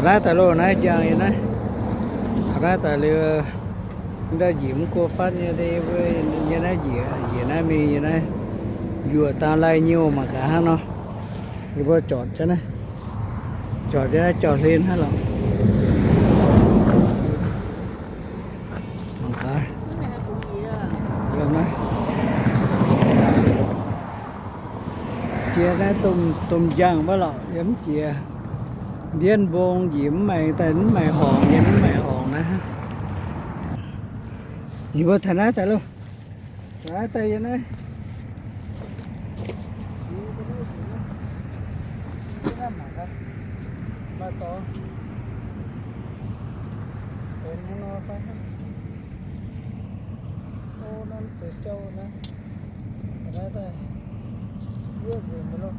Naaiv daaih loh, naaiv njang nyei naaiv. Naaiv daaih liuz, ndau njiec mv go fatv nyei, yie mbuo yie naaiv njiec, njiec naaiv mingh, yie naaiv yuoqc dangh lai nyouh mangc gaax hnangv nor. Yie mbuo jorc jienv naaiv, jorc jienv naaiv jauv-hlen hnangv lorqc. Mangc gaax. Jiex naaiv domh, domh njang maiv lorqc, yie mv jiex. Ndiev mbong njiec mv maaih, daaih mv maaih horngc, yie mv maaih horngc naaiv. Yie mbuo taux naaiv daaih loh. Taux naaiv daaih yie naaiv. Maaih dorngx. Benx haaix nor fai hnangv. O, norm deix jauv naaiv. Taux naaiv daaih yuoqv nzengc mv loh.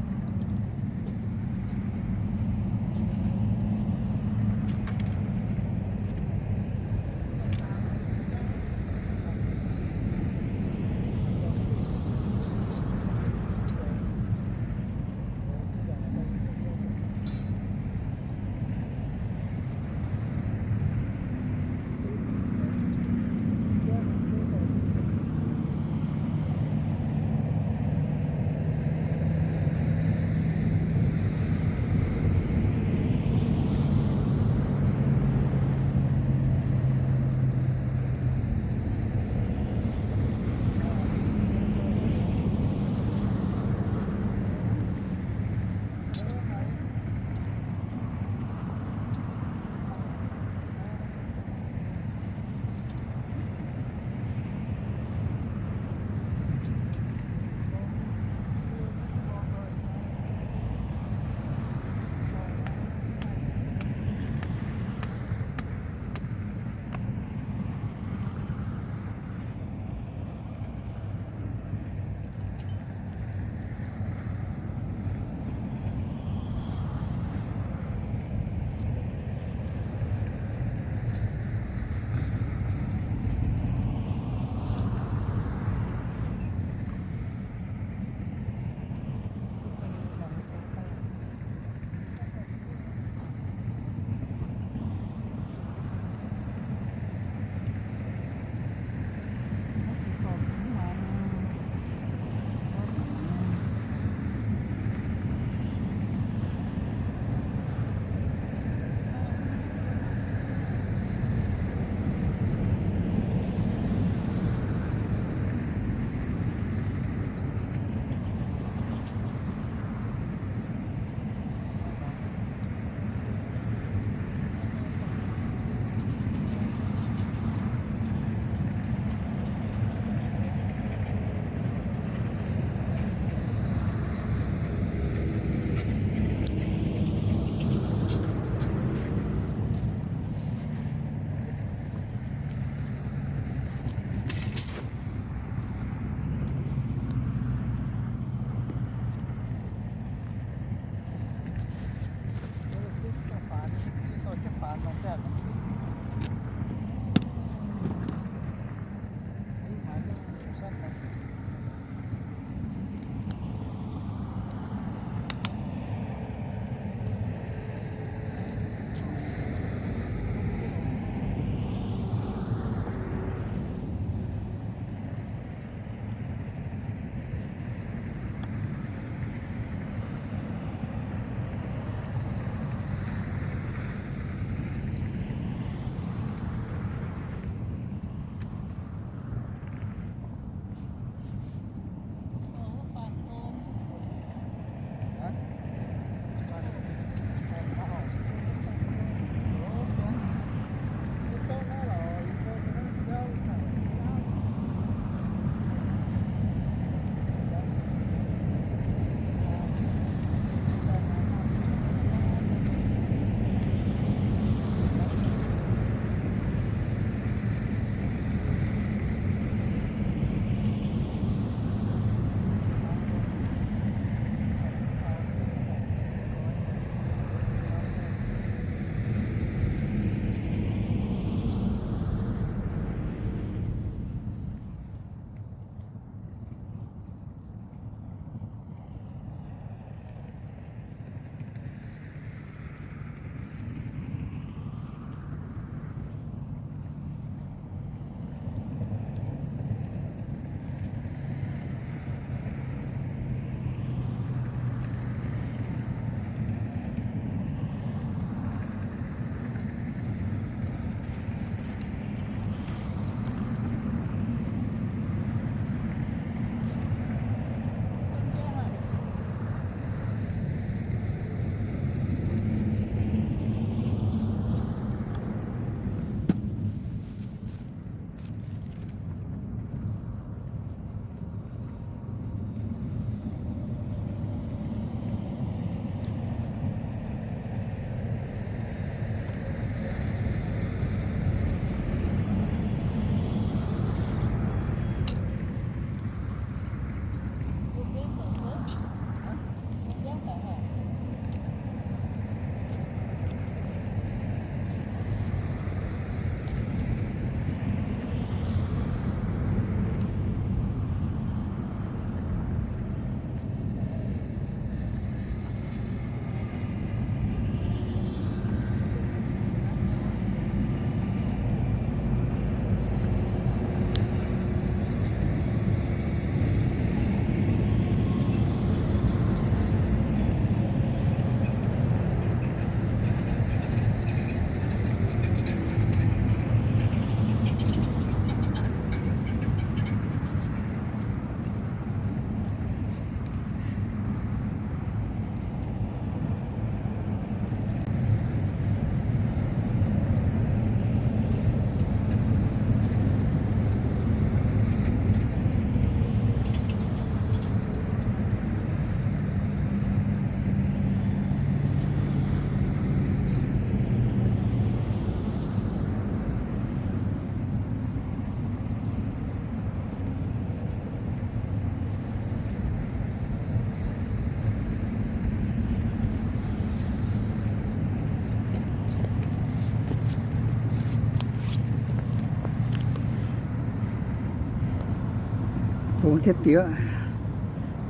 Bungx jienv diuh,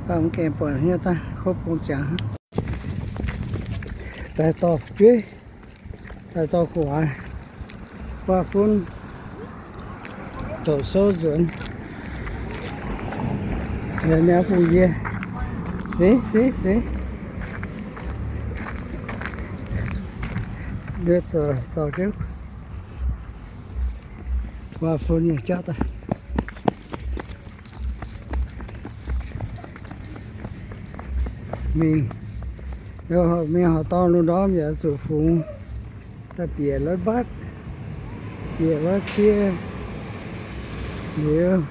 mv gaengh buatc hnyouv daaih kouv bung ziangx. Daaih dorh fu'jueiv, daaih dorh gu'nguaaz, guaav fun, doqc souv nzuonx. Yaac niaa bung yie, se se se, yie dorh jienv guaav fun nyei jauv daaih. Mingh, mingh horqc dorngh lungh ndorm yaac zuqc fungx daaih bieqc lotv mbatv, bieqc lotv sieqv, liuz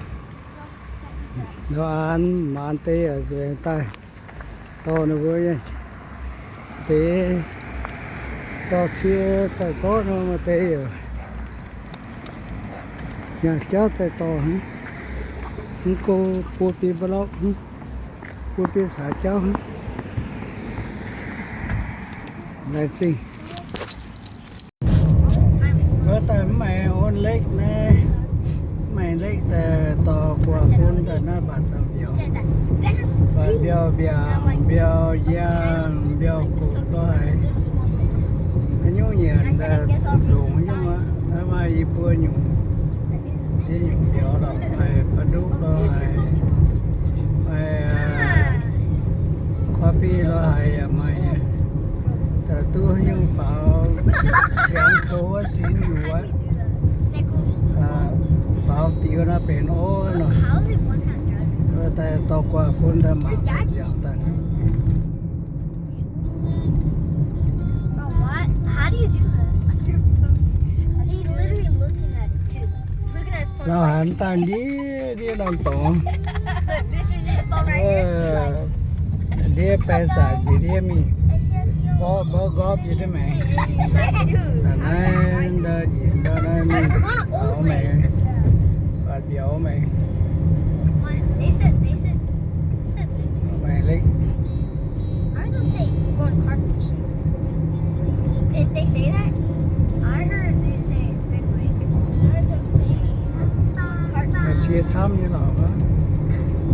lorz aan maanz deix yaac nzueic daaih dorh ninh mbuo nyei deix, dorh sieqv daaih zorqv nor maaih deix yaac nyaanh jauv daaih dorh, mv go bun biei mbalorqv, bun biei caax jauv. Laengz zingh. Wuov daaih mv maaih own lake naaiv, mv maaih lake daaih dorh guaav fun daaih naaiv mbatc daaih mbiauz. Mbatc mbiauz mbiaangc, mbiauz yangh, mbiauz guqc lorh haic. Haaix nyungc nyanc daaih longc haaix nyungc aqv. Naaiv maaih i buo nyungc, i nyungc mbiauz lorh haic, ba'nduqv lorh haic, maaih, aa, kuav biei lorh haic yaac maaih. Daaih duqv haaix nyungc faaux siangx koux wuov, siangx yuqc wuov, faaux diuh naaiv benx ov nor. Daaih dorh guaav fun daaih mangc daaih nziaauc daaih. Bro, what? How do you do that? He's literally looking at it too. Looking at his phone. Lauh haic, daaih ndiev ndiev norm dorngx. Look, this is his phone right here. He's like, ndiev baeng zaaic njiec ndiev mingh. Mborqv mborqv nqorpv yie duqv maengx. He's like, dude, zaaic naaiv ndau njiec ndau naaiv mingh faaux maengx, mbatc mbiauz maengx. They said, they said, they said, maengx lengh. I heard them say we're going carp fishing. Didn't they say that? I heard they say big lake. I heard them say carp fishing. Maaih cie camv nyei lorqc.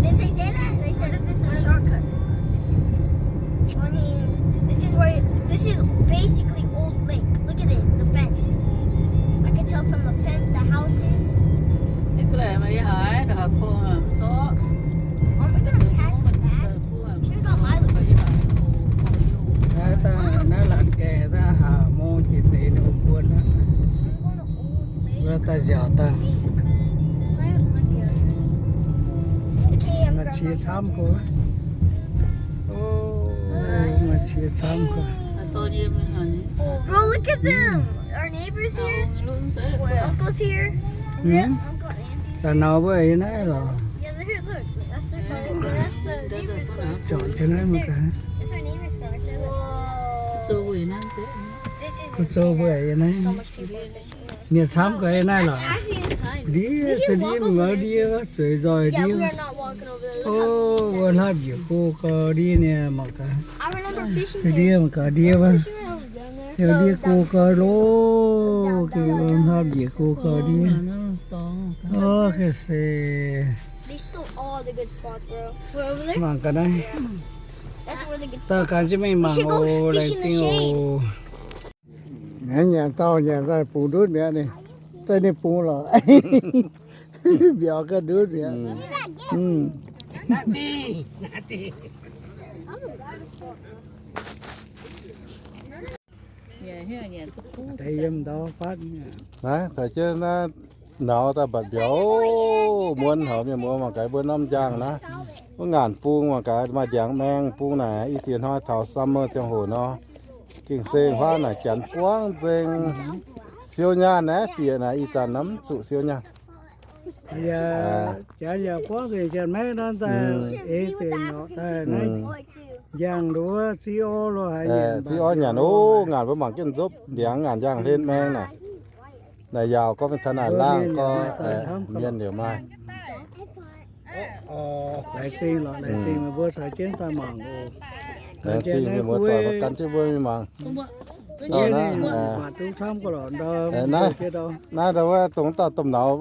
Didn't they say that? They said if it's a shortcut. I mean, this is where, this is basically old lake. Look at this, the fence. I can tell from the fence the houses. Ih, ga'naaiv maaih ih haaix, da'haaix kongx mv zorqv. Oh my God, cactus. Should have got my little. Naaiv daaih, naaiv laangz gaengh daaih, haac mong jiex deix ninh mbuo buon aqv. Wuov daaih nziaauc daaih. Maaih cie camv go. O, maaih cie camv go. Bro, look at them. Our neighbors here. Uncle's here. Uncle, auntie. Da'nauz mbuo yiem naaiv lorqc. Yeah, look here, look. That's the, that's the neighbor's car. Zorqv jienv naaiv mangc gaax. That's our neighbor's car. Whoa. This is insane. So much people are fishing here. Mienh camv ga'naaiv lorqc. Ndiev se ndiev, mingh ndiev, zueiz nzoih ndiev. O, wuov hnamv njiec go gau ndiev nyei mangc gaax. Ndiev mangc gaax ndiev wuov. Ndiev go gau loh, gengh wuov hnamv njiec go gau ndiev. O, ga'naaiv se mangc gaax naaiv. Daaih ganh jienv mingh mangc oc, laengz zingh oc. Nyanc dauh nyanc daaih bungx ndutv mi'aqv. Ninh, ninh bungx lorqc. Mbiauz ganh ndutv mi'aqv. Naaiv caux jienv naaiv nauz daaih mbatc mbiauz, muonv haic mienh muoz. Mangc gaax mbuo norm njang naaiv, wuov ngaanc bung mangc gaax, maaih ndiangx maeng bung naaic. Ih ziex hnoi taux summer ziangh hoc nor, gengh se huaav naaic janx buangv nzengc. Siou nyaanh naaiv bieqc naaic ih zanc mv zuqc siou nyaanh. Janx yaac buangv nzengc, janx maiv norm daaih eix deix norqc daaih naaiv njang nduov ziv orv lo haaix, ziv orv nyanc. O, ngaanc mbuo mangc jienv nzopv ndiangx, ngaanc njang hlen maeng naaic. Naaic yaauc gorngv mingh taux naaic laangh gorngv mienh liouc maaih. Laengz zingh lorqc, laengz zingh meih mbuo caux jienv daaih mangc oc. Laengz zingh meih mbuo doic gan jienv mbuo mingh mangc. Naaiv, naaiv ndau wuov dongh dauh domh nauz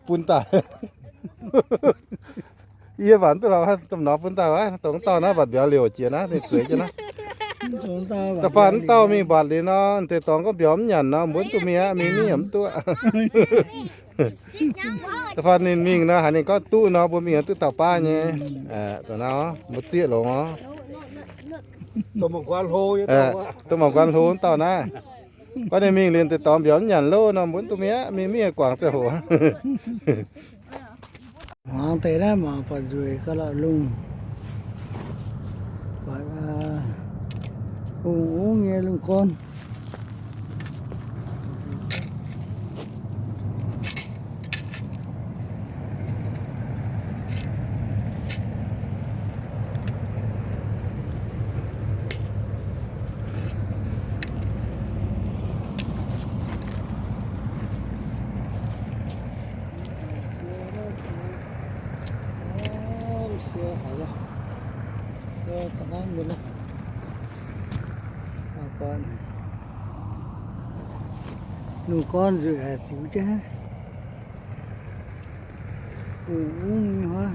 bun daaih. Yie mv baac mv duqv lorz domh norm bun dauh aqv, dongh dauh naaiv mbatc mbiauz liouc jiex naaiv, ninh zueiz jienv naaiv. Da'faanh mv dauh mingh mbatc liuz nor, deix dorngx gorngv mbiauz mv nyanc nor, mbuo mv duqv mingh aqv, mingh mingh yaac mv duqv. Da'faanh ninh mingh nor, haiz ninh gorngv duqv nor, mbuo mingh duqv dauh baav nyei. Mbuo zieqv longx oc. Dongh mangc guan hlo wuov dauh naaiv. Gorngv ninh mingh liuz deix dorngx mbiauz mv nyanc lov nor, mbuo mv duqv mingh aqv, mingh mingh guangc ziangh hoc. Hmuangx deix naaiv mangc buatc nzueic gauh la'lungh, buatc ungv ungv nyei lungh gorn. Lungh gorn nzueic haic, ziux jienv ungv ungv nyei huaav.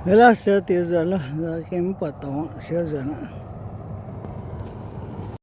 Hnangv naaiv siou diuh nzuonx loh, gengh mv buatc dorngx, siou nzuonx aqv.